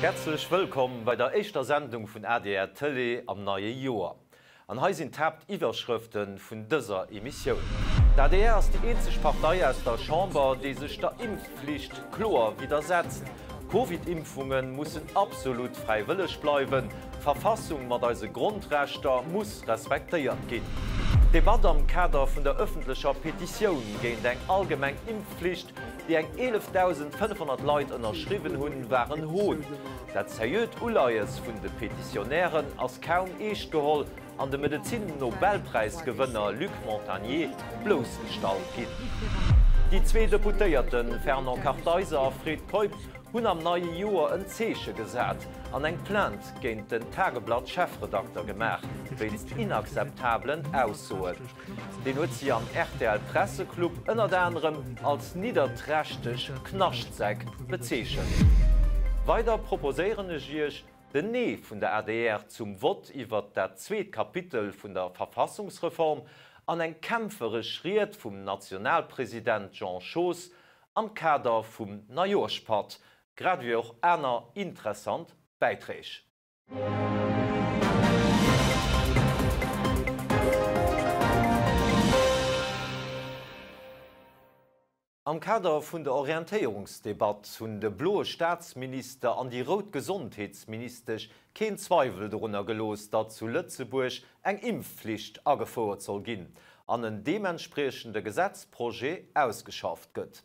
Häerzlech wëllkomm bei der éischter Sendung vun adr Tëlee am neie Joer. An hei sinn d'Haaptiwwerschrëfte vun dëser Emissioun. D'adr ass déi eenzeg Partei aus der Chamber, déi sech der Impfflicht kloer widdersetzt. Covid-Impfunge mussen absolut fräiwëlleg bleiwen. D'Verfassung mat eise Grondrechter muss respektéiert ginn. D'Debatt am Kader vun der ëffentlecher Petitioun géint eng allgemeng Impfflicht, déi eng 11.500 Leit ënnerschriwwen hunn, war en Hohn. Dat seriöt Uleies vun de Petitionnairen ass kaum eescht geholl an de Medezin-Nobelpräisgewënner Luc Montagnier bloussgestallt ginn. Déi zwee Deputéierte Fernand Kartheiser a Fred Keup hunn am neie Joer en Zeeche gesat an eng Plainte géint den Tageblatt-Chefredakter gemaach, wéinst inakzeptabelen Aussoen. Deen huet si am RTL-Presseclub ënnert anerem als nidderträchteg Knaschtsäck bezeechent. Weider proposéieren ech Iech, den Nee vun der adr zum Vott iwwert dat zweet Kapitel vun der Verfassungsreform an eng kämpferesch Ried vum Nationalpresident Jean Schoos am Kader vum Neijooschpatt, grad ewéi och aner interessant Bäiträg. Am Kader vun der Orientéierungsdebatt hunn de bloe Staatsminister an déi rout Gesondheetsministesch keen Zweiwel dorunner gelooss, datt zu Lëtzebuerg eng Impfflicht agefouert soll ginn an en deementspriechende Gesetzprojet ausgeschafft gëtt.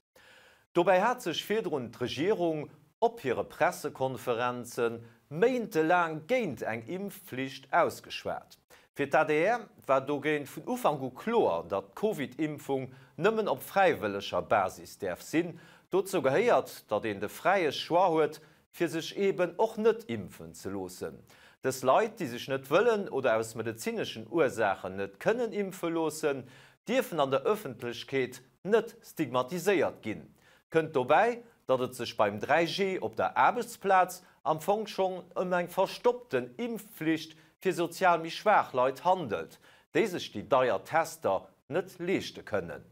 Dobäi hat sech virdrun d'Regierung op hire Pressekonferenze méintelaang géint eng Impfflicht ausgeschwat. Fir d'ADR war dogéint vun Ufank u kloer, datt d'Covid-Impfung nëmmen op fräiwëlleger Basis däerf sinn. Dozou gehéiert, datt een de fräie Choix huet, fir sech eeben och net impfen ze loossen. Dës Leit, déi sech net wëllen oder aus medezineschen Ursaachen net kënnen impfe loossen, dierfen an der Ëffentlechkeet net stigmatiséiert ginn. Kënnt dobäi, datt et sech beim 3G op der Aarbechtsplaz am Fong schonn ëm eng verstoppten Impfflicht fir sozial méi schwaach Leit handelt, déi sech déi deier Tester net leeschte kënnen.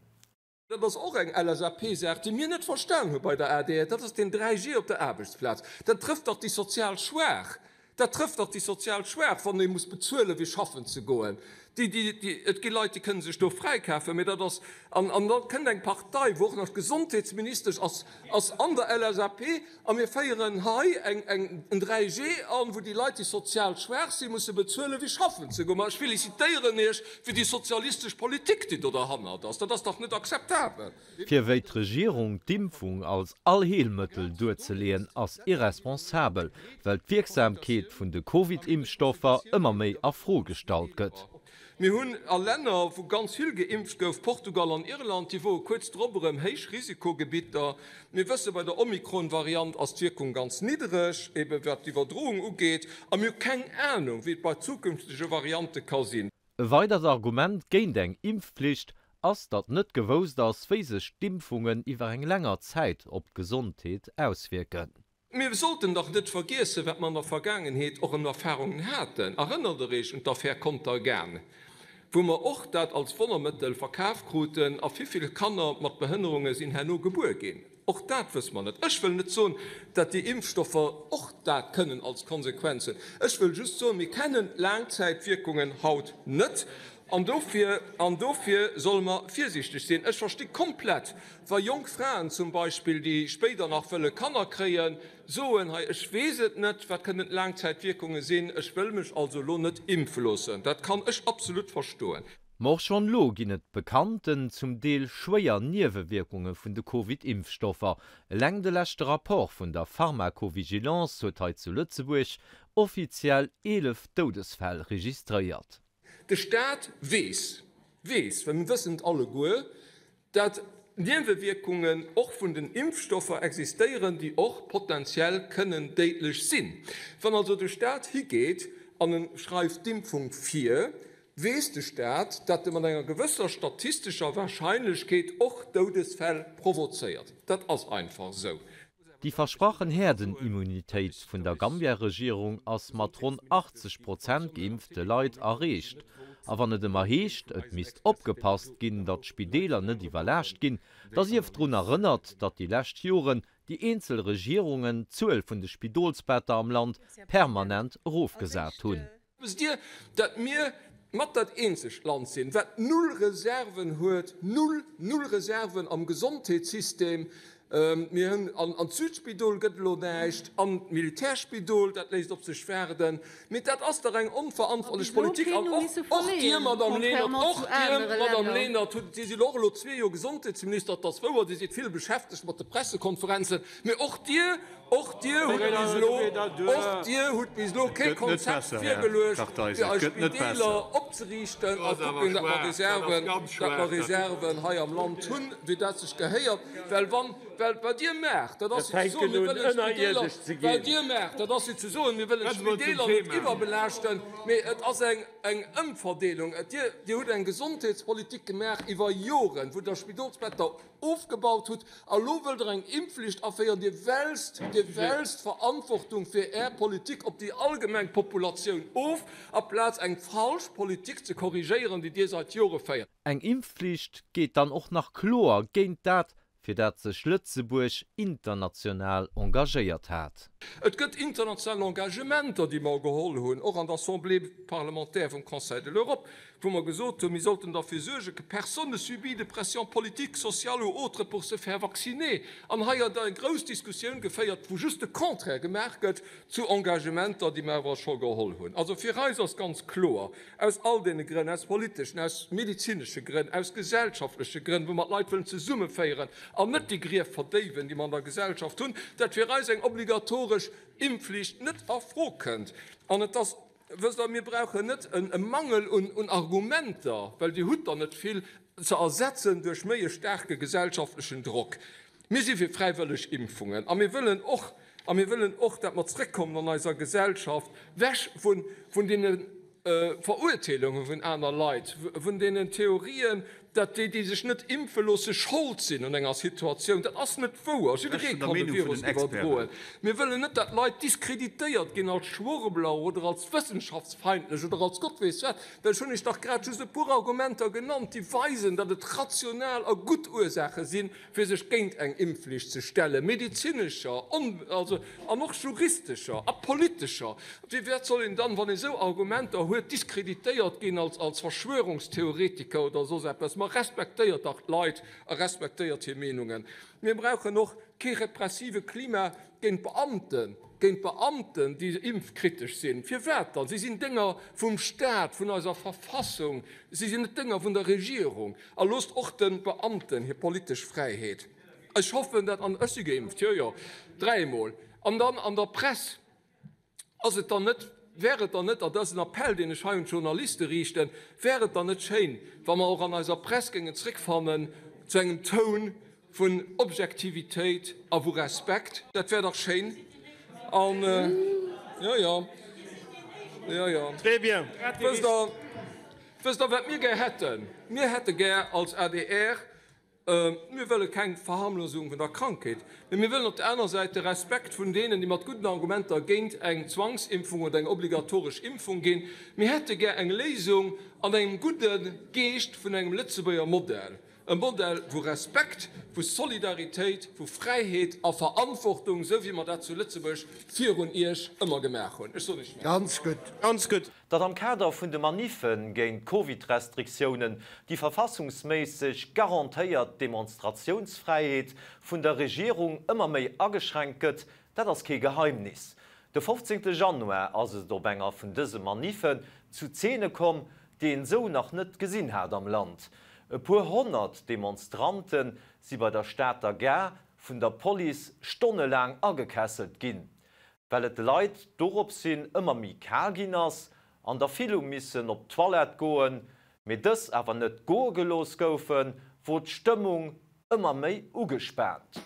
Dat ass och eng LSAP-Saach, déi mir net verstan hu bei der adr, dat ass deen 3G op der Aarbechtsplaz. Dat trëfft dach déi sozial Schwaach. Dat trëfft dach déi sozial Schwaach, wann ee muss bezuelen, fir schaffen ze goen. Déi, déi, déi, et gi Leit, déi kënne sech do fräikafen, mä dat ass, an, an da kënnt eng Partei, wou och nach d'Gesondheetsministesch ass, ass an der LSAP, A mir féieren hei eng, eng, en 3G an, wou déi Leit, déi sozial schwaach sinn, musse bezuelen, fir schaffen ze goen. Ma ech félicitéieren Iech fir déi sozialistesch Politik, déi do derhannert ass. Dat ass dach net akzeptabel! Fir wéi d'Regierung d'Impfung als Allheelmëttel duerzeleeën, ass irresponsabel, well d'Wierksamkeet vun de Covid-Impfstoffer ëmmer méi a Fro gestallt gëtt. Mir hunn a Länner, wou ganz vill geimpft gouf, Portugal an Irland, déi woe kuerz drop erëm Héichrisikogebitter. Mir wësse bei der Omikron-Variant ass d'Wierkung ganz niddereg, ebe wat d'Iwwerdroung ugeet, a mir hu keng Anung, wéi et bei zukünftege Variante ka sinn. E weidert Argument géint eng Impfflicht ass, datt net gewousst ass, wéi sech d'Impfungen iwwer eng länger Zäit op d'Gesondheet auswierken. Mir sollten dach net vergiessen, wat mer an der Vergaangenheet och un Erfahrungen haten. Erënnert Der Iech un d'Affär Contergan, wou mer och dat als Wonnermëttel verkaf kruten a vivill Kanner mat Behënnerunge sinn herno gebuer ginn? Och dat wësse mer net. Ech wëll net soen, dat déi Impfstoffer och dat kënnen als Konsequenz hunn. Ech wëll just soen, mir kennen d'Laangzäitwierkungen haut net an dofir, an dofir solle mer virsiichteg sinn. Ech versti komplett, Wa jonk Fraen zum Beispill, déi spéider nach wëlle Kanner kréien, soen, hei ech weess et net, wat kënnen d'Laangzäitwierkunge sinn, ech wëll mech also elo net impfe loossen, dat kann ech absolut verstoen. Ma och schonn elo ginn et bekannten, zum Deel schwéier Niewewierkunge vun de Covid-Impfstoffer. Eleng de leschte Rapport vun der Pharmacovigilance huet hei zu Lëtzebuerg offiziell 11 Doudesfäll registréiert. De Staat weess, weess, well mir wëssen et alleguer, dat Niewewierkungen och vun den Impfstoffer existéieren, déi och potenziell kënnen déidlech sinn. Wann also de Staat higeet an e schreift d'Impfung vir, weess de Staat, dat e mat enger gewësser statistescher Warscheinlechkeet och Doudesfäll provozéiert. Dat ass einfach esou. Déi versprachen Häerdenimmunitéit vun der Gambia-Regierung ass mat ronn 80 Prozent geimpfte Leit erreecht. A wann et ëmmer heescht, et misst opgepasst ginn, datt d'Spideeler net iwwerlaascht ginn, da sief drun erënnert, datt déi lescht Joren déi eenzel Regierungen d'Zuel vun de Spidolsbetter am Land permanent erofgesat hunn. Wësst Dir, datt mir mat dat eenzegt Land sinn, wat null Reserven huet, null, null Reserven am Gesondheetssystem? Mir hunn, an d'Südspidol gëtt elo näischt, an d'Militärspidol, dat léisst op sech waarden. Mee dat ass dach eng onverantwortlech Politik. An och, och Dir, Madamm Lenert, och Dir, Madamm Lenert, hutt, Dir sidd och elo zwee Joer Gesondheetsminister, et ass wouer, Dir sidd vill beschäftegt mat de Pressekonferenzen, mee och Dir, Och Dir hutt bis elo, och Dir hutt bis elo kee Konzept virgeluecht, fir eis Spideeler opzeriichten a kucken, datt mer Reserven, datt mer Reserven hei am Land hunn, wéi dat sech gehéiert. Well wann, well wat Dir maacht, dat ass jo ze soen, mir wëllen d'Spideeler, wat Dir maacht, dat ass jo ze soen, mir wëllen d'Spideeler net iwwerbelaaschten, mee et ass eng, eng Ëmverdeelung. Dir, Dir hutt eng Gesondheetspolitik gemaach iwwer Joren, wou Der Spidolsbetter ofgebaut hutt, a lo wëllt Der eng Impfflicht aféieren. Dir wälzt, Dir wälzt d'Verantwortung fir Är Politik op déi allgemeng Populatioun of, aplaz eng falsch Politik ze korrigéieren, déi Dir seit Jore féiert. Eng Impfflicht geet dann och nach kloer géint dat, fir dat sech Lëtzebuerg international engagéiert hat. Et gëtt international Engagementer, déi mer geholl hunn, och an der Assemblée parlementaire vum Conseil de l'Europe, wou mer gesot hunn, mir sollten derfir suergen, que personne ne subit de pression politique, sociale ou autre pour se faire vacciner. An hei gëtt eng grouss Diskussioun geféiert, wou just de Contraire gemaach gëtt zu Engagementer, déi mer awer scho geholl hunn. Also fir eis ass ganz kloer, aus all deene Grënn, aus politeschen, aus medezinesche Grënn, aus gesellschaftleche Grënn, wou mer d'Leit wëllen zesummeféieren an net déi Grief verdéiwen, déi mer an der Gesellschaft hunn, dat fir eis eng obligatoresch Impfflicht net a Fro kënnt. An et ass Wësst Der, mir brauchen net e Mangel un Argumenter, well Dir hutt der net vill, ze ersetzen duerch méi e staarke gesellschaftlechen Drock. Mir si fir fräiwëlleg Impfungen a mir wëllen och, a mir wëllen och, dat mer zrëckkommen an eiser Gesellschaft, wech vun deene Verurteelunge vun aner Leit, vun deenen Theorien, datt déi, déi sech net impfe loosse, Schold sinn un enger Situatioun. Dat ass net wouer. Jidderee kann de Virus iwwerdroen. Mir wëllen net, datt Leit diskreditéiert ginn als Schwurbler oder als wëssenschaftsfeindlech oder als Gott weess wat. Well ech hunn Iech dach grad just e puer Argumenter genannt, déi weisen, datt et rational a gutt Ursaache sinn, fir sech géint eng Impfflicht ze stellen, medezinescher also an och juristescher a politescher. Firwat soll een dann, wann ee sou Argumenter huet, diskreditéiert ginn als als Verschwörungstheoretiker oder soss eppes? Ma respektéiert dach d'Leit a respektéiert hir Meenungen. Mir brauchen och kee repressive Klima géint Beamten, géint Beamten, déi impfkritesch sinn. Firwat dann? Si sinn Dénger vum Staat, vun eiser Verfassung, si sinn net Dénger vun der Regierung. A loosst och de Beamten hir politesch Fräiheet. Ech hoffen dat, an ech si geimpft, jo, jo, dräimol. An dann an der Press ass et dann net, wär et dann net, an dat ass en Appell, deen ech hei un d'Journaliste riichten, wär et dann net schéin, wa mer och an eiser Press géingen zréckfannen zu engem Toun vun Objektivitéit a vu Respekt? Dat wär dach schéin. An, jo, jo, jo, jo. Très bien. Wësst Der, Wësst Der, wat mir gär hätten? Mir hätte gär als adr, mir wëlle keng Verharmlosung vun der Krankheet, mä mir wëllen op der anerer Säit de Respekt vun deenen, déi mat gudden Argumenter géint eng Zwangsimpfung oder eng obligatoresch Impfung ginn. Mir hätte gär eng Léisung an engem gudde Geescht vun engem Lëtzebuerger Modell. E Modell vu Respekt, vu Solidaritéit, vu Fräiheet a Verantwortung, esou wéi mer dat zu Lëtzebuerg virun Iech ëmmer gemaach hunn. Ech soen Iech Merci. Ganz gutt. Ganz gutt. Datt am Kader vun de Maniffe géint d'Covid-Restriktiounen déi verfassungsméisseg garantéiert Demonstratiounsfräiheet vun der Regierung ëmmer méi ageschränkt gëtt, dat ass kee Geheimnis. De 15 Januar ass et op enger vun dëse Maniffen zu Zeene komm, déi een esou nach net gesinn hat am Land. E puer 100 Demonstrante si bei der Stater Gare vun der Police stonnelaang agekesselt ginn. Well et de Leit doropshin ëmmer méi kal ginn ass an der vill hu missen op d'Toilette goen, mee dës awer net goe gelooss goufen, wor d'Stëmmung ëmmer méi ugespaant.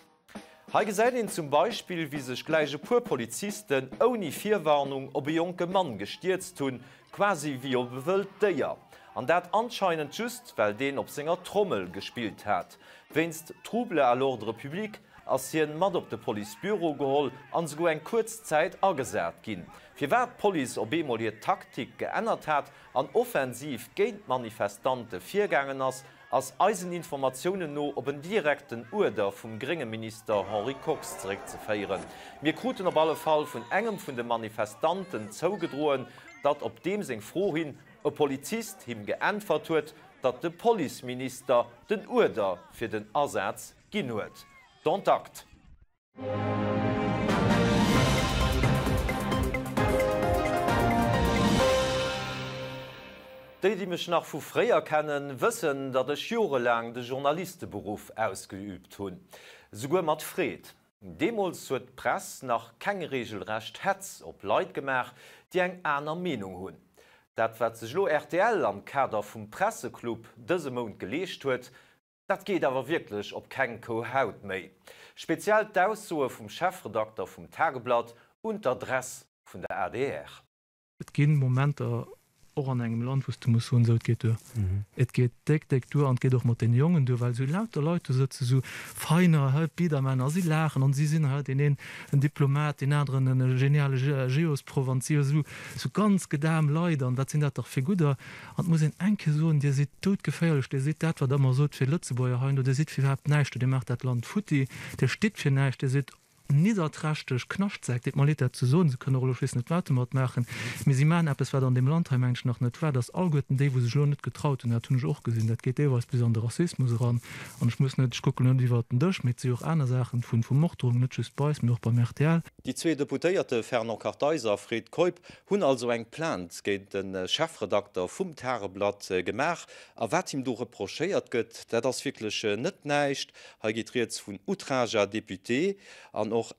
Hei gesäit een zum Beispill, wéi sech gläich e puer Polizisten ouni Virwarnung op e jonke Mann gestierzt hunn, quasi wéi op e wëllt Déier. An dat anscheinend just, well deen op senger Trommel gespillt hat. Wéinst Trouble à l'ordre public ass hien mat op de Policebüro geholl an esouguer eng kuerz Zäit agesat ginn. Firwat d'Police op eemol hir Taktik geännert hat an offensiv géint d'Manifestante virgaangen ass, ass eisen Informatiounen no op en direkten Uerder vum grénge Minister Henri Kox zeréckzeféieren. Mir kruten op alle Fall vun engem vun de Manifestanten zougedroen, datt op deem seng Fro hin e Polizist him geäntwert huet, datt de Policeminister den Uerder fir den Asaz ginn huet. Dont acte. Déi, déi mech nach vu fréier kennen, wëssen, datt ech jorelaang de Journalisteberuff ausgeüübt hunn. Souguer mat Freed. Deemools huet d'Press nach keng regelrecht Hetz op Leit gemaach, déi eng aner Meenung hunn. Dat, wat sech elo rtl am Kader vum Presseclub dëse Mount geleescht huet, Dat geet awer wierklech op keng Kou Haut méi. Speziell d'Aussoe vum Chefredakter vum Tageblatt un d'Adress vun der adr. Et gi Momenter, och an engem Land, wou s de muss soen, esou, et geet duer. Et geet déck, déck duer an et geet och mat deene Jongen duer, well esou lauter Leit do sëtzen, esou feiner, hei, Biedermänner, a si laachen an si sinn hei, deen een en Diplomat, deen aneren e geniale Geosproff an et si jo esou, esou ganz gedam Leit an wat sinn dat dach fir gudder. An et muss een eng Kéier soen, Dir sidd doudgeféierlech, Dir sidd dat, wat Der ëmmer sot fir Lëtzebuerger heindo, Dir sidd fir iwwerhaapt näischt do, Dir maacht dat Land futti, Dir stitt fir näischt, Dir sidd nidderträchteg Knaschtsäck. Deet mer leed, dat ze soen, se kënnen och elo, ech weess net wat domat maachen, mee si maachen eppes, wat an deem Land hei, mengen ech, nach net war, dass alleguerten déi, wou sech elo net getraut hunn, dat hunn ech och gesinn, dat geet deelweis bis an de Rassismus eran, an ech muss net, ech kucken elo net iwwert den Dësch, mee et si jo och aner Saachen vu Morddrohungen, net just bei eis, mee och beim rtl. Déi zwee Deputéierte Fernand Kartheiser a Fred Keup hunn also eng Plainte géint de Chefredakter vum Tageblatt gemaach. A wat him do reprochéiert gëtt, dat ass wierklech net näischt. Hei geet rieds vun Outrage à député an och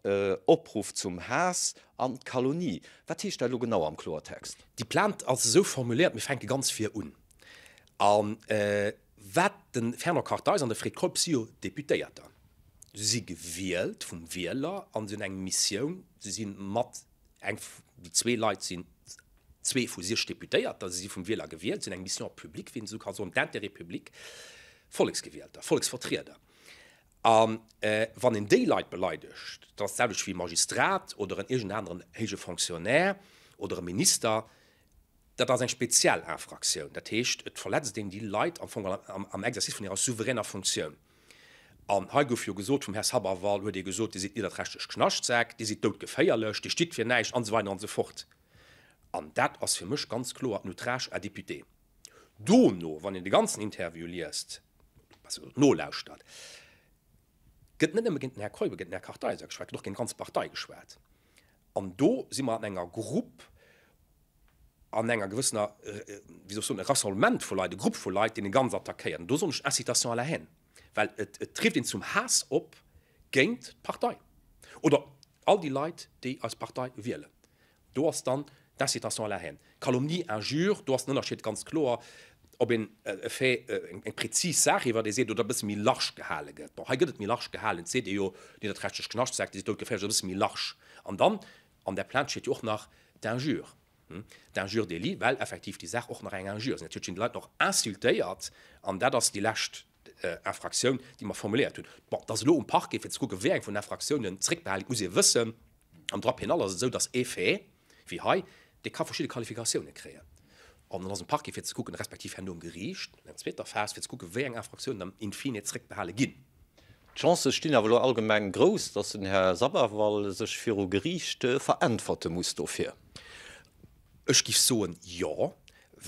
Opruff zum Haass an Kalonie. Wat heescht dat elo genau am Kloertext? Déi Plainte ass esou formuléiert, mir fänke ganz vir un. A wat de Fernand Kartheiser an de Fred Keup si jo Deputéierter. Si si gewielt vum Wieler an si hunn eng Missioun. Si si mat eng, déi zwee Leit sinn zwee vu siech Deputéierter, si si vum Wieler gewielt, si hunn eng Mission publique, wéi een esou ka soen, d'intérêt public, Volleksgewielter, Volleksvertrieder. A wann een déi Leit beleidegt, dat ass d'selwecht wéi e Magistrat oder en iergend aneren héije Fonctionnaire oder e Minister, Dat ass eng speziell Infraktioun. Dat heescht, et verletzt een déi Leit am Fong am Exercice vun hirer souveräner Funktioun. An hei gouf jo gesot, vum Här Saberwal huet ee gesot, Dir sidd nidderträchteg Knaschtsäck, Dir sidd doudgeféierlech, Dir stitt fir näischt an esou weider an esou fort. An dat ass fir mech ganz kloer en Outrage à député. Dono, wann een de ganzen Interview liest, besser gesot nolauschtert, gëtt net nëmme géint den Här Keup, géint den Här Kartheiser geschwat, gëtt och géint d'ganz Partei geschwat. An do si mer an enger Grupp, an enger gewëssener, wéi soll ech soen, e Rassemblement vu Leit, e Grupp vu Leit, deen e ganz attackéiert. An do soen ech Incitation à la haine, well et et rifft een zum Haass op géint d'Partei oder all déi Leit, déi eis Partei wielen. Do ass dann d'Incitation à la haine. Calomnie, Injure, do ass den Ënnerscheed ganz kloer, ob een e Fait, eng prezis Saach iwwert ee seet oder e bësse méi large gehale gëtt. Bon, hei gëtt et méi large gehalen, et seet ee jo, nidderträchteg Knaschtsäck, déi si doudgeféierlech, ass e bësse méi large. An dann, an där Plainte steet jo och nach d'Injure, d'Injure délit, well effektiv déi Saach och nach eng Injure ass. Natierlech sinn déi Leit och insultéiert an dat ass déi lescht Infraktioun, déi mer formuléiert hunn. Bon, et ass elo um Parquet fir ze kucken, wéi eng vun den Infraktiounen zréckbehale ginn. Et muss ee wëssen, am Droit pénal ass et esou, datt ee Fait, wéi hei, dee ka verschidde Qualifikatioune kréien. An dann ass um Parquet fir ze kucken, respektiv herno um Geriicht an enger zweeter Phas, fir ze kucken, wéi eng Infraktiounen dann in fine zréckbehale ginn. D'Chancë stinn awer elo allgemeng grouss, datt den Här Sabberwall sech viru Geriicht veräntwerte muss dofir. Ech géif soen, jo,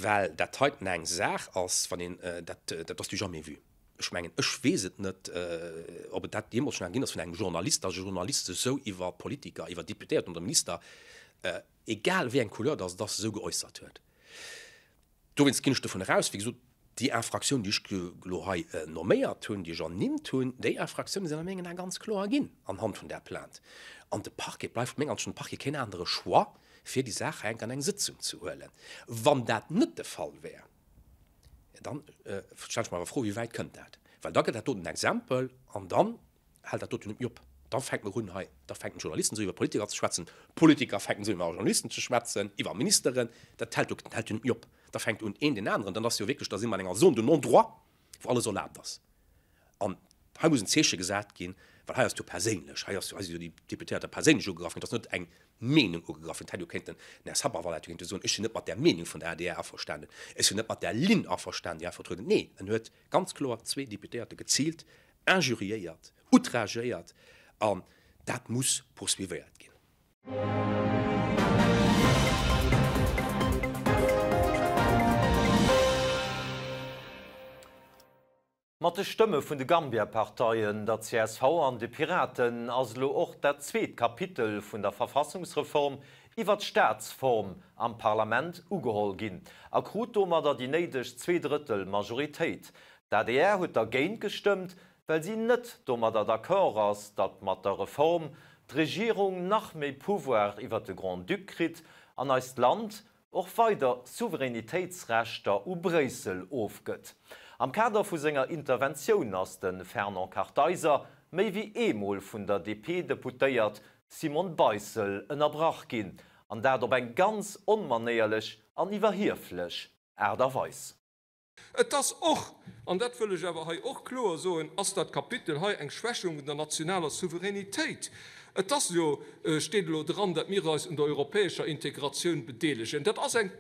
well dat heiten eng Saach ass, wann een dat, dat ass du jamais vu. Ech mengen, ech weess et net, ob et dat jeemools schonn ginn ass vun engem Journalist, datt e Journalist sech esou iwwer Politiker, iwwer Deputéierten oder Minister, egal wéi eng Couleur datt et ass, esou geäussert huet. Dowéinst ginn ech dovun eraus, wéi gesot, déi Infraktioun, déi ech elo hei nomméiert hunn, déi ech ernimmt hunn, déi Infraktiounen sinn a mengen Ae ganz kloer ginn anhand vun där Plainte. An de Parquet, bleift meng Ansicht no, dem Parquet keen anere Choix, fir déi Saach hei enk an eng Sëtzung ze huelen. Wann dat net de Fall wär, Dann stellen ech mer awer d'Fro, Wéi wäit kënnt dat? Well da gëtt dat doten en Exempel an dann hält dat doten net méi op. Da fänkt mer un hei, da fänken d'Journalisten esou iwwer Politiker ze schwätzen, d'Politiker fänken esou iwwer Journalisten ze schwätzen, iwwer Ministeren. Dat hält jo, hält jo net méi op. Da fänkt un een deen aneren, dann ass jo wierklech, da si mer an enger Zone de non-droit, wou alles erlaabt ass. An hei muss en Zeeche gesat ginn, well. Well hei ass et jo perséinlech, hei ass jo, hei si jo déi Deputéierter perséinlech ugegraff ginn. Et ass net eng Meenung ugegraff ginn. Et hätt jo kéinten, den Här Sabberwall hätt jo kéinte soen, ech sinn net mat där Meenung vun der adr averstanen, ech sinn net mat där Linn averstanen, déi hei vertrueden gëtt. Nee, en huet ganz kloer zwee Deputéierte geziilt injuriéiert, outragéiert an dat muss poursuivéiert ginn. Mat de Stëmme vun de Gambia-Parteien, der csv an de Piraten ass elo och dat zweet Kapitel vun der Verfassungsreform iwwer d'Staatsform am Parlament ugeholl ginn a krut domadder déi néideg Zweedrëttel Majoritéit. D'adr huet dergéint gestëmmt, well si net domadder d'accord ass, datt mat der Reform d'Regierung nach méi Pouvoir iwwer de Grand-Duc kritt an eist Land och weider Souveränitéitsrechter u Bréissel ofgëtt. Am Kader vu senger Interventioun ass de Fernand Kartheiser méi wéi eemol vun der DP-Deputéiert Simone Beissel ënnerbrach ginn, an dat op eng ganz onmanéierlech an iwwerhieflech Aart a Weis. Et ass och, an dat wëll ech awer hei och kloer soen, ass dat Kapitel hei eng Schwächung vun der nationaler Souveränitéit. Et ass jo, steet elo dran, dat mir eis un der europäescher Integratioun bedeelegen. Dat ass eng,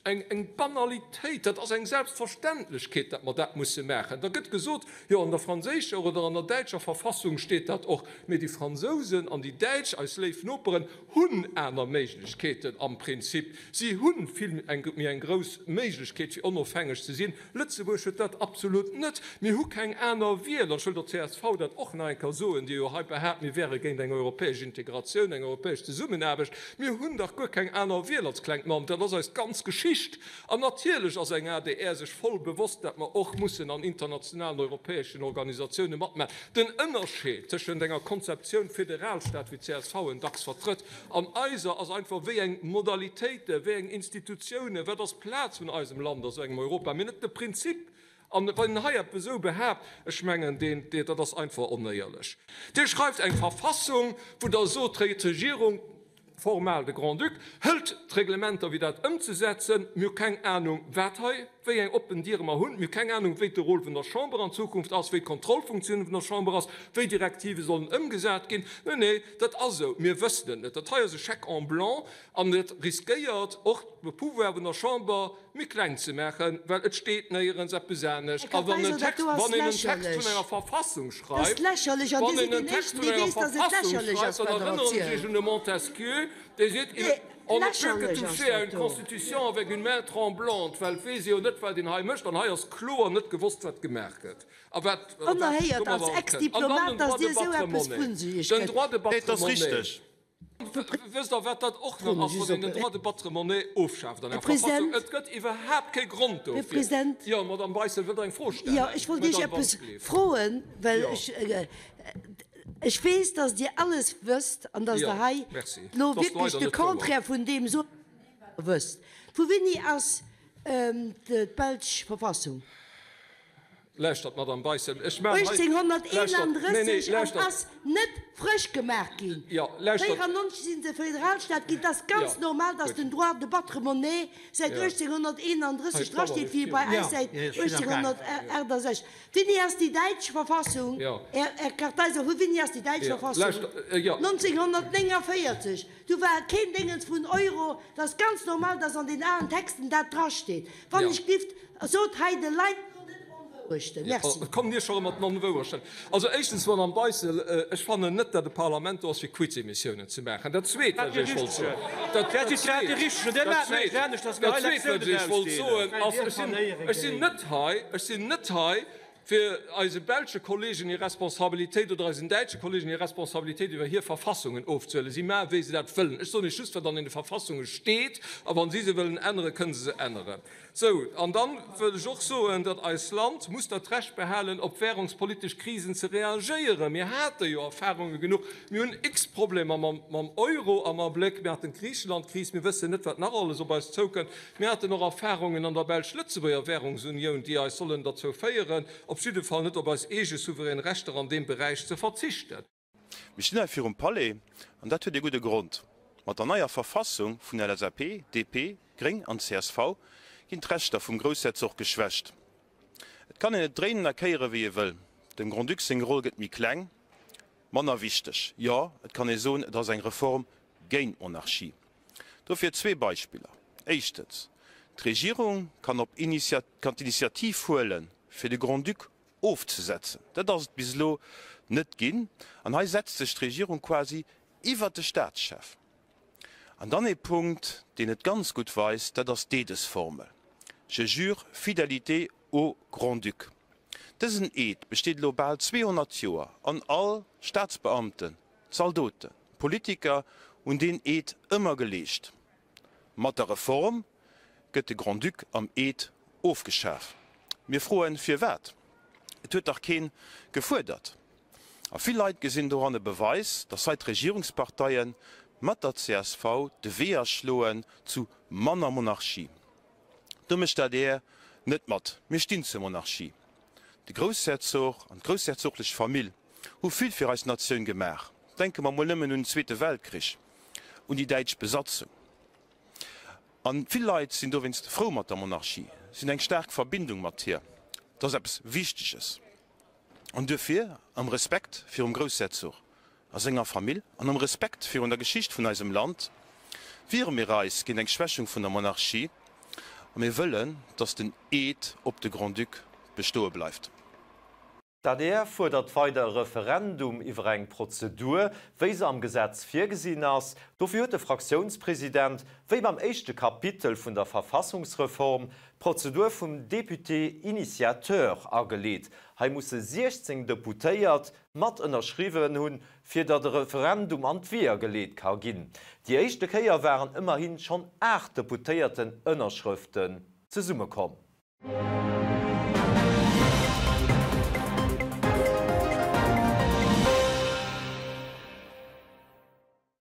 eng, eng Banalitéit, dat ass eng Selbstverständlechkeet, dat mer dat musse maachen. Da gëtt gesot, jo an der franséischer oder an der däitscher Verfassung steet dat och. Mee déi Fransousen an déi Däitsch, eis léif Noperen, hunn aner Méiglechkeeten am Prinzip. Si hu vill méi eng grouss Méiglechkeet, fir onofhängeg ze sinn. Lëtzebuerg huet dat absolut net. Mir hu keng aner Wiel. An ech wëll der csv dat och nach eng Kéier soen, déi jo hei behaapt, mir wäre géint eng europäesch Integratioun, eng europäesch Zesummenaarbecht. Mir hunn dach guer keng aner Wiel als klengt Land. Dat ass eis ganz Geschicht. An natierlech ass eng adr sech voll bewosst, dat mer och mussen an internationalen europäeschen Organisatioune matmaachen. Den Ënnerscheed tëschent enger Konzeptioun Federalstaat, wéi d'CSV en dacks vertrëtt, an eiser ass einfach, wéi eng Modalitéiten, wéi eng Institutiounen, wat ass d'Plaz vun eisem Land a sou engem Europa, mee net de Prinzip. An wann een hei eppes esou behaapt, ech mengen, deen, dat ass einfach onéierlech. Dir schreift eng Verfassung, wou Der sot, d'Regierung, formal de Grand-Duc, hëlt d'Reglementer wéi dat ëmzesetzen. Mir hu keng Anung wat hei, wéi eng oppen Diere mer hunn. Mir hu keng Anung wéi de Rôle vun der Chamber an Zukunft ass, wéi d'Kontrollfunktioun vun der Chamber ass, wéi Direktive sollen ëmgesat ginn. Nee, nee, dat ass esou, mir wëssen et net. Dat hei ass e Chèque en blanc an et riskéiert och de Pouvoir vun der Chamber méi kleng ze maachen, well et steet néierens eppes anescht. A wann en Text, wann een en Text vun enger Verfassung schreift, wann een en Text vun enger Verfassung schreift, dann erënneren ech Iech un de Montesquieu, dee seet, On ne peut que toucher à une Constitution avec une main tremblante, well et weess ee jo net, wat een hei mécht. An hei ass kloer net gewosst, wat gemaach gëtt a wat domadder kënnt. An dann den Droit de battre monnaie. Den Droit de battre monnaie. Wësst Der, wat dat och nach ass, wann een den Droit de battre monnaie ofschaaft an enger Verfassung? Et gëtt iwwerhaapt kee Grond dofir. Jo, Madamm Beissel, wëllt Der eng Fro stellen? Jo, ech wollt Iech eppes froen, well ech weess, dass Dir alles wësst an dass Der hei elo wierklech de Contraire vun deem sot, wat Der wësst. Vu wéini ass d'belsch Verfassung? Lauschtert, Madamm Beissel, ech maachen hei. 1831 an ass net frësch gemaach ginn. 94 si se Föderalstaat ginn. Et ass ganz normal, datt den Droit de battre monnaie säit 1831 drasteet, wéi e bei eis säit 1868. Wéini ass déi däitsch Verfassung, Här Kartheiser, vu wéini ass déi däitsch Verfassung? 1949. Do war keen Déngens vun Euro. Et ass ganz normal, datt an den alen Texten dat drasteet. Wann ech gift, sot hei de Leit net Onwourechten. Merci. Kommt Dir scho rëm mat den Onwourechten. Also éischtens, Madame Beissel, ech fannen net, datt e Parlament do ass, fir Quiz-Emissiounen ze maachen. Dat Zweet, wat ech Iech wollt soen, dat Zweet, dat Zweet, wat ech Iech wollt soen, ass, ech sinn, ech sinn net hei, ech sinn net hei, fir eise belsche Kollegen hir Responsabilitéit oder eisen däitsche Kollegen hir Responsabilitéit iwwer hir Verfassungen ofzehuelen. Si maache wéi se dat wëllen. Ech soen Iech just, wat an deene Verfassunge steet, a wa si se wëllen änneren, kënne se se änneren. Sou, an da wëll ech och soen, datt eist Land muss dat Recht behalen, op währungspolitesch Krisen ze reagéieren. Mir hate jo Erfahrunge genuch. Mir hunn x Problemer mam Euro am Abléck. Mir haten d'Griichelandkris. Mir wëssen net, wat nach alles op eis zoukënnt. Mir haten och Erfahrungen an der belsch-lëtzebuerger Währungsunioun, déi eis sollen derzou féieren, op jidde Fall net op eis eege souverän Rechter an deem Beräich ze verzichten. Mir stinn hei virum Palais, an dat huet ee gudde Grond. Mat der neier Verfassung vun LSAP, DP, Gréng an csv ginn d'Rechter vum Groussherzog geschwächt. Et kann een et dréinen a kéiere wéi ee wëll, dem Grand-Duc seng Roll gëtt méi kleng. manner wichteg. Jo, et kann ee soen, et ass eng Reform géint d'Monarchie. Dofir zwee Beispiller. Éischtens, d'Regierung kann op kann d'Initiativ huelen, fir de Grand-Duc ofzesetzen. Dat ass et bis elo net ginn. An hei setzt sech d'Regierung quasi iwwert de Staatschef. An dann ee Punkt, deen et ganz gutt weist, dat ass d'Eedesformel, Je jure fidélité au Grand-Duc. Dësen Eed besteet elo bal 200 Joer an all Staatsbeamten, Zaldoten, Politiker hunn deen Eed ëmmer geleescht. Mat der Reform gëtt de Grand-Duc am Eed ofgeschaf. Mir froen, firwat? Et huet dach keen gefuerdert. A vill Leit gesinn doran e Beweis, datt hei d'Regierungsparteie mat der csv de Wee aschloen zu manner Monarchie. Do mécht d'ADR net mat. Mir stinn zur Monarchie. De Groussherzog an d'groussherzoglech Famill hu vill fir eis Natioun gemaach. Denke mer mol nëmmen un den Zweete Weltkrich, un déi däitsch Besatzung. A vill Leit sinn dowéinst frou mat der Monarchie, si hunn eng staark Verbindung mat hir. Dat ass eppes Wichteges. An duerfir, am Respekt virum Groussherzog a senger Famill an am Respekt virun der Geschicht vun eisem Land, wiere mir eis géint eng Schwächung vun der Monarchie a mir wëllen, datt den Eed op de Grand-Duc bestoe bleift. D'adr fuerdert weider e Referendum iwwer eng Prozedur, wéi se am Gesetz virgesinn ass. Dofir huet de Fraktiounspresident, wéi beim éischte Kapitel vun der Verfassungsreform, d'Prozedur vum Député initiateur ageleet. Hei musse 16 Deputéiert mat ënnerschriwwen hunn, fir datt e Referendum an d'Weeër geleet ka ginn. Déi éischte Kéier waren ëmmerhi schonn 8 Deputéierten-Ënnerschrëften zesummekomm.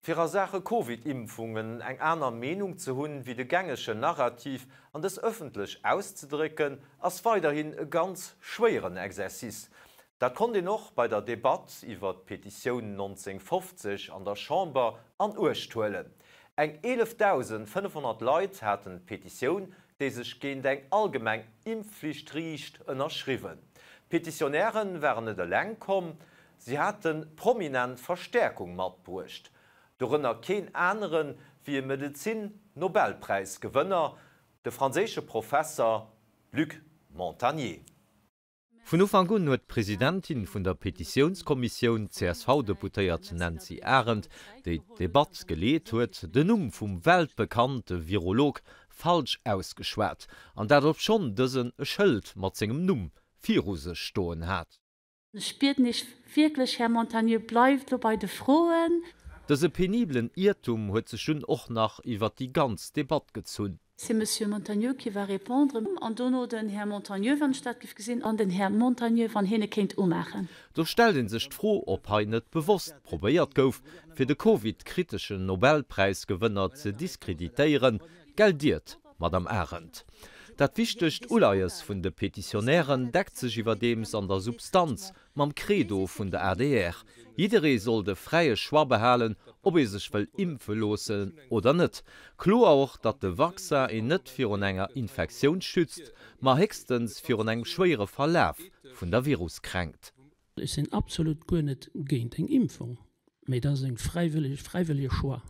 Fir a Saache Covid-Impfungen eng aner Meenung ze hunn, wéi de gängegen Narrativ, an dës ëffentlech auszedrécken, ass weiderhin e ganz schwéieren Exercice. Dat konnt een och bei der Debatt iwwer d'Petitioun 1950 an der Chamber an Uecht huelen. Eng 11.500 Leit haten d'Petitioun, déi sech géint eng allgemeng Impfflicht riicht, ënnerschriwwen. D'Petitionäre waren net eleng komm, si hate prominent Verstäerkung matbruecht, dorënner keen anere wéi e Medezin-Nobelpräis-Gewënner, de franséische Professer Luc Montagnier. Vun Ufank un huet d'Presidentin vun der Petitiounskommissioun, d'CSV-Deputéiert Nancy Arendt, déi d'Debatt geleet huet, den Numm vum weltbekannte Virolog falsch ausgeschwat, an dat obschonn dësen e Schëld mat sengem Numm viru sech stoen hat. Ech bieden Iech wierklech, Här Montagnier, bleift elo bei de Froen. Dëse penibelen Iertum huet sech dunn och nach iwwer déi ganz Debatt gezunn. C'est Monsieur Montagnier qui va répondre, an dono den Här Montagnier, wann ech dat géif gesinn, an den Här Montagnier, wann hien e kéint umaachen. Do stellt ee sech d'Fro, ob hei net bewosst probéiert gouf, fir de Covid-kriteschen Nobelpräisgewënner ze diskreditéieren, Geldiert, Madame Arendt. Dat wichtegt Uleies vun de Petitionnairen deckt sech iwwerdeems an der Substanz mam Credo vun der adr, Jidderee soll de fräie Choix behalen, ob ee sech wëll impfe loossen oder net. Kloer och, datt de Vaccin een net virun enger Infektioun schützt, ma héchstens virun engem schwéiere Verlaf vun der Viruskränkt. Ech sinn absolut guer net géint eng Impfung, mee dat ass eng fräiwëlleg, fräiwëllege Choix.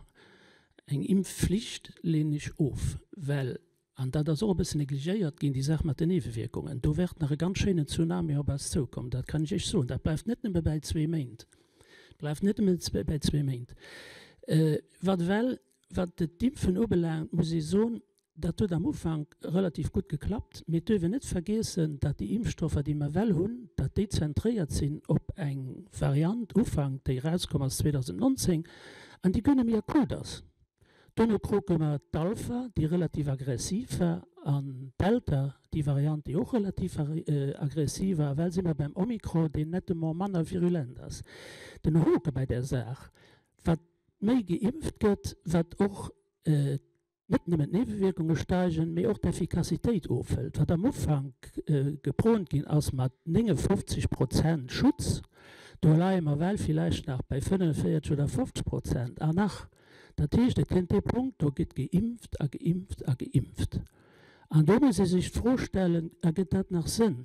Eng Impfflicht leenen ech of, well An dat ass och e bëssen negligéiert ginn, déi Saach mat den Niewewierkungen. Do wäert nach e ganz schéinen Tsunami op eis zoukommen, dat kann ech Iech soen. Dat bleift net nëmme bäi zwee Méint, bleift net nëmme bäi zwee Méint. Wat ewell, wat d'Impfen ubelaangt, muss ee soen, dat huet am Ufank relativ gutt geklappt, mee et duerf een net vergiessen, datt déi Impfstoffer, déi mer ewell hunn, datt déi zentréiert sinn op eng Variant Ufank, déi erauskomm ass 2019 an déi guer net méi akut ass. Dono krute mer d'Alpha, déi relativ aggressiv war, an d'Delta, déi Variant, déi och relativ aggressiv war. Ewell si mer beim Omikron, deen nettement manner virulent ass. Den Hoke bei där Saach, wat méi geimpft gëtt, wat och net nëmmen d'Niewewierkunge steigen, mee och d'Effikassitéit ofhëlt. Wat am Ufank gepront ginn ass mat 59 Prozent Schutz, do leie mer ewell villäicht nach bei 45 oder 50 Prozent. An nach Dat heescht, et kënnt dee Punkt, do gëtt geimpft a geimpft a geimpft. An do muss ee sech d'Fro stellen, Ergëtt dat nach Sënn?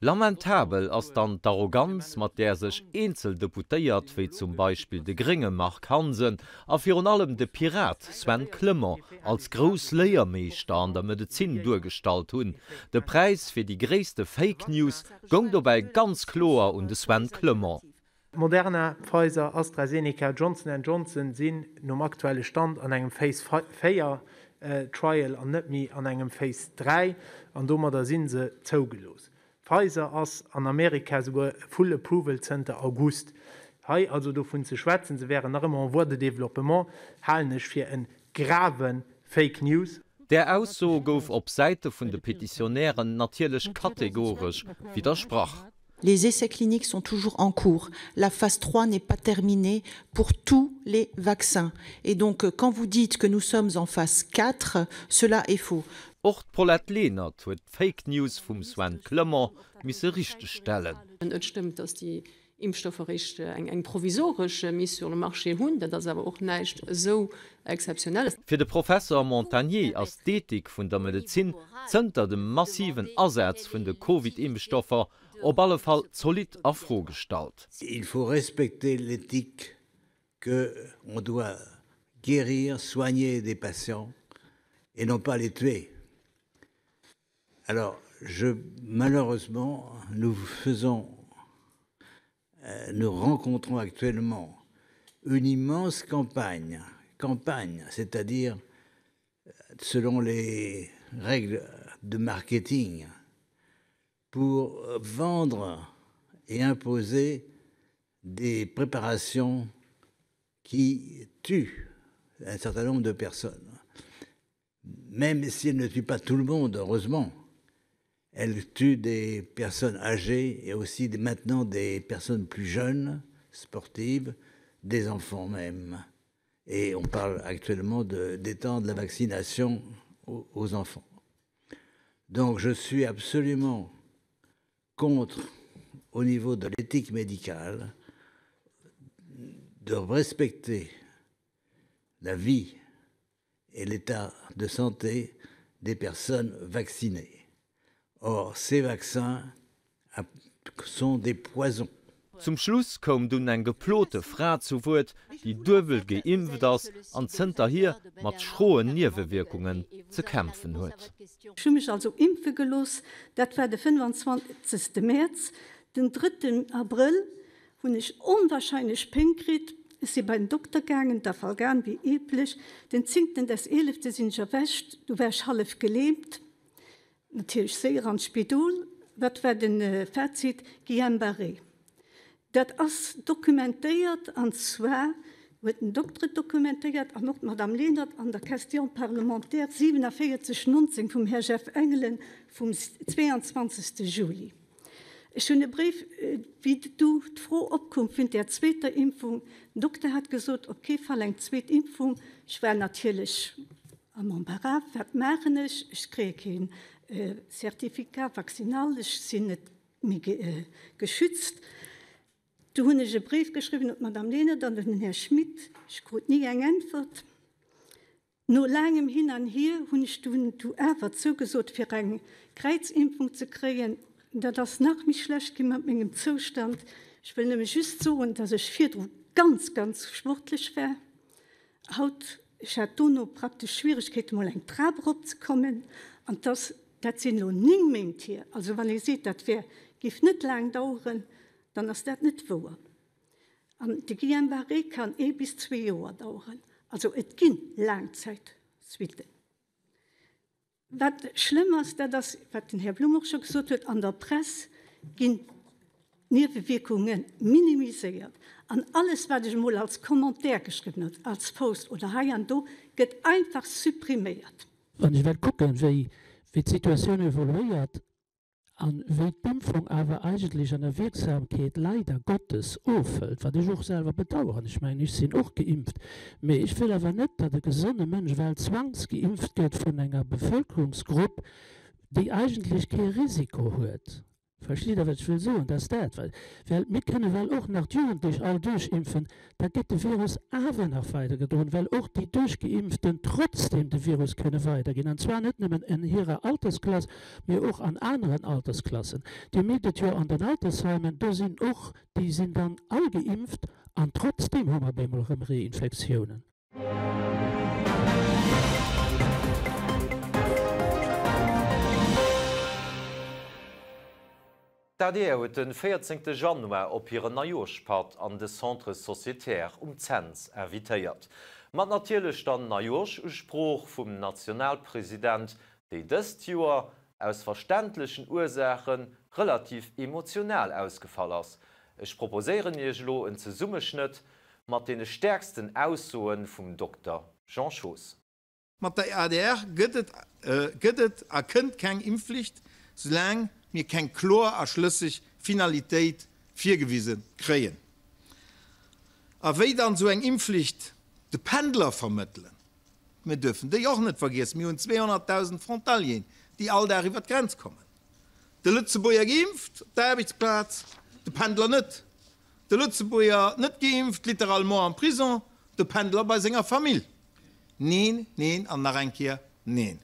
Lamentabel ass dann d'Arroganz, mat där sech eenzel Deputéiert, wéi zum Beispill de grénge Marc Hansen a virun allem de Pirat Sven Clement als grouss Léiermeeschter an der Medezin duergestallt hunn. De Präis fir déi gréisste Fake News goung dobäi ganz kloer un de Sven Clement. Moderna, Pfizer, AstraZeneca, Johnson and Johnson sinn nom aktuelle Stand an engem Phase 4 Trial an net méi an engem Phase 3 an domadder si se zougelooss. Pfizer ass an Amerika souguer full approval zënter August. Hei also dovun ze schwätzen, se wären nach ëmmer en voie de développement, halen ech fir e grave Fake News. Där Ausso gouf op Säite vun de Petitionären natierlech kategoresch widdersprach. Les essais cliniques sont toujours en cours. La phase 3 n'est pas terminée pour tous les vaccins. Et donc euh, quand vous dites que nous sommes en phase 4, cela est faux. Och d'Paulette Lenert huet d'Fake News vum Sven Clement misse richtegstellen. Et stëmmt, datt déi Impfstoffer eréischt eng provisoresch Mise sur le marché hunn. Dat ass awer och näischt esou Exzeptionelles. Fir de Professer Montagnier ass d'Ethik vun der Medezin zënter dem massiven Asaz vun de Covid-Impfstoffer op alle Fall zolidd a Fro gestallt. Il faut respecter l'éthique que on doit guérir, soigner des patients et non pas les tuer. Alors je malheureusement nous faisons euh, nous rencontrons actuellement une immense campagne campagne c'est-à-dire selon les règles de marketing pour vendre et imposer des préparations qui tuent un certain nombre de personnes. Même si elles ne tuent pas tout le monde, heureusement, elles tuent des personnes âgées et aussi maintenant des personnes plus jeunes, sportives, des enfants même. Et on parle actuellement d'étendre la vaccination aux, aux enfants. Donc je suis absolument contre, au niveau de l'éthique médicale, de respecter la vie et l'état de santé des personnes vaccinées. Or, ces vaccins sont des poisons. Zum Schluss koum dunn eng geplote Fra zu Wuert, déi duebel geimpft ass an zënterhier mat schroen Niewewierkungen ze kämpfen huet. Ech hu mech also impfe gelooss, dat war de 25. Mäerz. Den drëtten Abrëll hunn ech onwahrscheinlech Péng kritt. Ech si bei den Dokter gaangen, Dafalgan wéi üblech. Den zéngten des eelefte sinn ech erwächt, du war ech hallef gelähmt. Natierlech séier an d'Spidol. Wat war de Fazit? Guillain-Barré. Dat ass dokumentéiert, an zwar huet den Dokter et dokumentéiert an och d'Madame Lenert an der Question parlementaire 47 19 vum Här Jeff Engelen vum 22. Juli. Ech hunn e Bréif, wéi du d'Fro opkoum vun där zweeter Impfung, den Dokter hat gesot, op kee Fall eng zweet Impfung. Ech war natierlech Am Embarras, wat maachen ech? Ech kréie kee Certificat vaccinal, ech sinn net méi geschützt. Du hunn ech e Bréif geschriwwen un d'Madame Lenert an un den Här Schmit. Ech krut ni eng Äntwert. No laangem Hin an Hier hunn ech dunn du awer zougesot, fir eng Kräizimpfung ze kréien. Dat ass nach méi schlecht gi mat mengem Zoustand. Ech wëll nëmme just soen, dass ech virdru ganz, ganz sportlech war. Haut, ech hat dono praktesch Schwieregkeeten mol eng Trap erop ze kommen, an dass, dat sinn elo 9 Méint hier, also wann ee seet dat wär, géif net laang daueren, dann ass dat net wouer. An de Guillain-Barré kann ee bis zwee Joer daueren, also et gi Laangzäitsuitten. Wat schlëmm ass, dat ass, wat den Här Blum och scho gesot huet, An der Press ginn d'Niewewierkunge minimiséiert. An alles, wat ech emol als Commentaire geschriwwen hunn, als Post oder hei an do, gëtt einfach suppriméiert. Wann ech well kucken, wéi d'Situatioun evoluéiert, A wéi d'Impfung awer eigentlech an der Wierksamkeet leider Gottes ofhëlt, wat ech och selwer bedauern, ech mengen, ech sinn och geimpft, mee ech wëll awer net, datt e gesonne Mënsch well zwangsgeimpft gëtt vun enger Bevölkerungsgrupp, déi eigentlech kee Risiko huet. Verstitt Der, wat ech wëll soen? Dat ass dat, well, well mir kënne well och nach d'Jugendlech all duerchimpfen, da gëtt de Virus awer nach weidergedroen, well och déi Duerchgeimpften trotzdem de Virus kënne weiderginn, an zwar net nëmmen en hirer Altersklass, mee och an aneren Altersklassen. Dir mierkt et jo an den Altersheimen, do sinn och, déi sinn dann all geimpft an trotzdem hu mer op eemol erëm Reinfektiounen. D'adr huet de 14 Januar op hiren Neijooschpatt an de Centre Sociétaire um Cents invitéiert. Mat natierlech der Neijoerschusprooch vum Nationalpresident, déi dëst Joer, aus verständlechen Ursaachen, relativ emotional ausgefall ass. Ech proposéieren Iech elo en Zesummeschnëtt mat deene stäerksten Aussoe vum Dokter Jean Schoos. Mat der adr gëtt et gëtt et a kënnt keng Impfflicht, soulaang mir keng kloer a schlësseg Finalitéit virgewise kréien. A wéi dann esou eng Impfflicht de Pendler vermëttelen? Mir duerfen déi och net vergiessen, mir hunn 200.000 Frontalieren, déi all Dag iwwer d'Grenz kommen. De Lëtzebuerger geimpft op der Aarbechtsplaz, de Pendler net. De Lëtzebuerger net geimpft, littéralement am Prison, de Pendler bei senger Famill. Neen, neen an nach eng Kéier neen.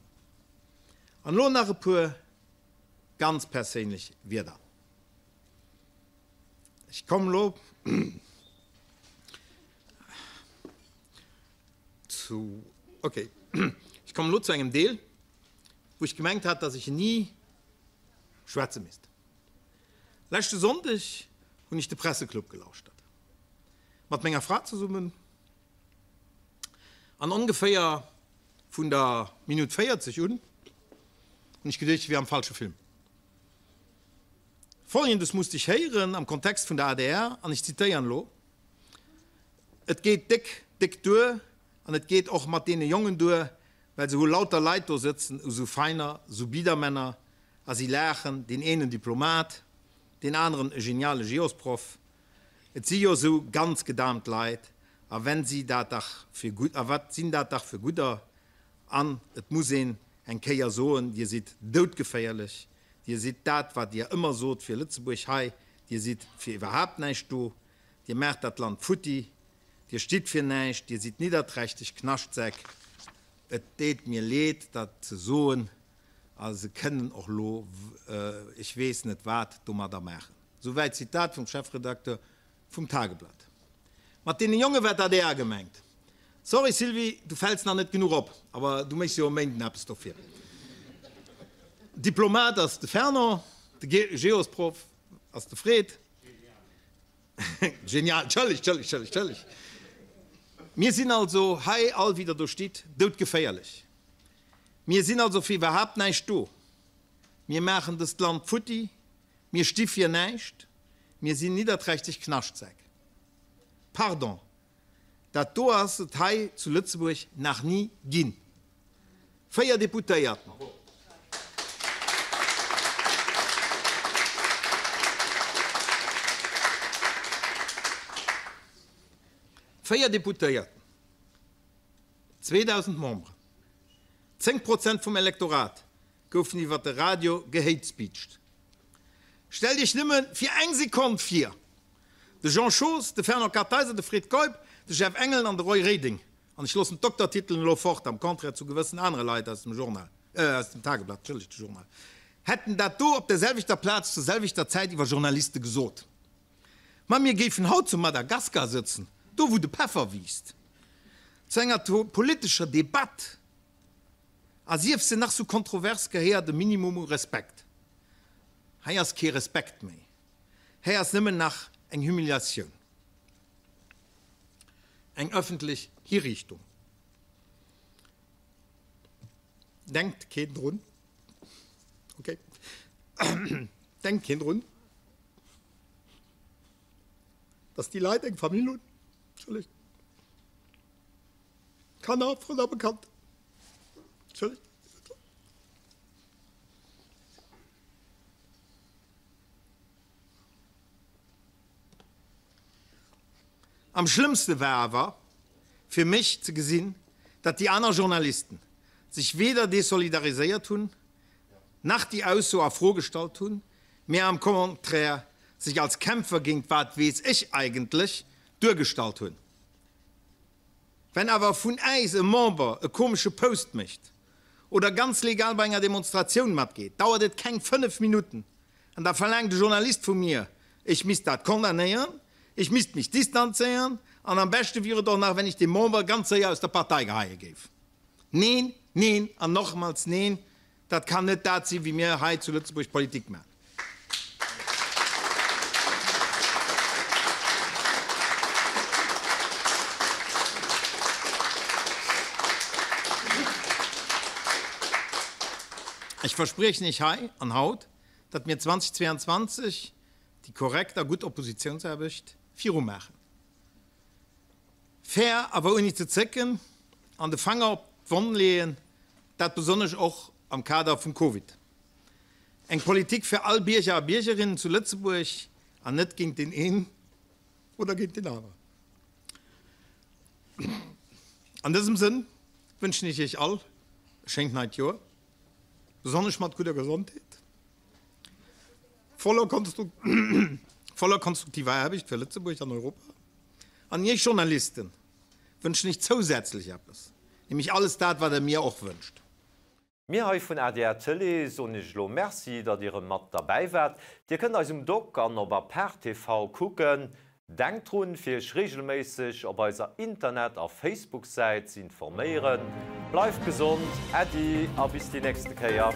An elo nach e puer ganz perséinlech Wierder. Ech kommen elo zu, okay, ech kommen elo zu engem Deel, wou ech gemengt hat, dass ech ni schwätze misst. Leschte Sonndeg hunn ech de Presseclub gelauschtert, mat menger Fra zesummen, an ongeféier vun der Minutt 40 un hunn ech geduecht, ech wier am falsche Film. Folgendes musst ech héieren am Kontext vun der adr, an ech zitéieren elo, Et geet déck, déck duer, an et geet och mat deene Jongen duer, well se hu lauter Leit do sëtzen, esou feiner, esou Biedermänner, A si laachen, deen een en Diplomat, deen aneren e geniale Geosproff. Et si jo sou ganz gedaamt Leit, a wenn si dat dach fir gutt, a wat sinn dat dach fir gudder? An et muss een eng Kéier soen, Dir sidd doudgeféierlech, Dir sidd dat, wat Dir ëmmer sot fir Lëtzebuerg hei, Dir sidd fir iwwerhaapt näischt do, Dir maacht dat Land futti, Dir stitt fir näischt, Dir sidd nidderträchteg Knaschtsäck. Et deet mir leed, dat ze soen, A se kënnen och lo ech weess net wat domadder maachen. Souwäit d'Zitat vum Chefredakteur vum Tageblatt. Mat deene Jonge war d'ADR gemengt. Sorry Sylvie, du fäls nach net genuch op, awer du méchs jo e Méinden eppes dofir. Diplomat ass de Fernand, de Geosproff ass de Fred. Genial, tschëlleg, tschëlleg, tschëlleg, tschëlleg. Mir sinn also hei all, wéi der do stitt, doudgeféierlech. Mir sinn also fir iwwerhaapt näischt do. Mir maachen dëst Land futti, mir sti fir näischt, mir sinn nidderträchteg Knaschtsäck. Pardon, dat do ass et hei zu Lëtzebuerg nach ni ginn. 4 Deputéierten. 4 Deputéierten. 2.000 Memberen, 10 Prozent vum Elektorat goufen iwwer de Radio gehatespeecht. Stellt Iech nëmme fir eng Sekonn vir, de Jean Schoos, de Fernand Kartheiser, de Fred Keup, de Jeff Engelen an de Roy Reding, an ech loossen d'Doktertitelen elo fort, am Contraire zu gewëssen anere Leit aus dem Journal, aus dem Tageblatt, entschëllegt, de Journal, hätten dat do op der selwechter Plaz zur selwechter Zäit iwwer Journaliste gesot. Ma mir géifen haut zu Madagaskar sëtzen, do wou de Peffer wiisst. Zu enger politescher Debatt, a sief se nach sou kontrovers, gehéiert e Minimum u Respekt. Hei ass kee Respekt méi, hei ass nëmmen nach eng Humiliatioun, eng ëffentlech Hiriichtung. Denkt keen drun? Okay. Denkt keen drun, dass déi Leit eng Famill hunn? Entschëllegt. Kanner, Frënn a Bekannter. Entschëllegt. Am schlëmmste war awer fir mech ze gesinn, datt déi aner Journalisten sech weder desolidariséiert hunn, nach déi Ausso a Fro gestallt hunn. mee am Contraire sech als Kämpfer géint wat weess ech eigentlech duergestallt hunn. Wenn awer vun äis e Member e komesche Post mécht oder ganz legal bei enger Demonstratioun matgeet, dauert et keng 5 Minutten an da verlaangt e Journalist vu mir, ech misst dat condamnéieren, ech misst mech distanzéieren an am beschte wier et och nach, wenn ech dee Member ganz séier aus der Partei geheie géif. Neen, neen an nochmals neen, dat kann net dat sinn, wéi mir hei zu Lëtzebuerg Politik maachen. Ech verspriechen Iech hei an haut, datt mir 2022 déi korrekt a gutt Oppositiounsaarbecht virumaachen. Fair, awer ouni ze zécken an de Fanger op d'Wonn leeën, dat besonnesch och am Kader vum Covid. Eng Politik fir all Bierger a Biergerinnen zu Lëtzebuerg an net géint deen een oder géint deen aneren. An dësem Sënn wënschen ech Iech all e schéint neit Joer, besonnesch mat gudder Gesondheet, voller konstruktiver Aarbecht fir Lëtzebuerg an Europa. An Iech Journalisten wënschen ech zousätzlech eppes, nämlech alles dat, wat Der mir och wënscht. Mir hei vun adr Tëlee soen Iech elo Merci, datt Dir erëm mat derbäi waart. Dir kënnt eis um Doc an op Apart TV kucken. Denkt drun, fir Iech reegelméisseg op eiser Internet a Facebook-Säit ze informéieren. Bleift gesond, Äddi a bis déi nächste Kéier.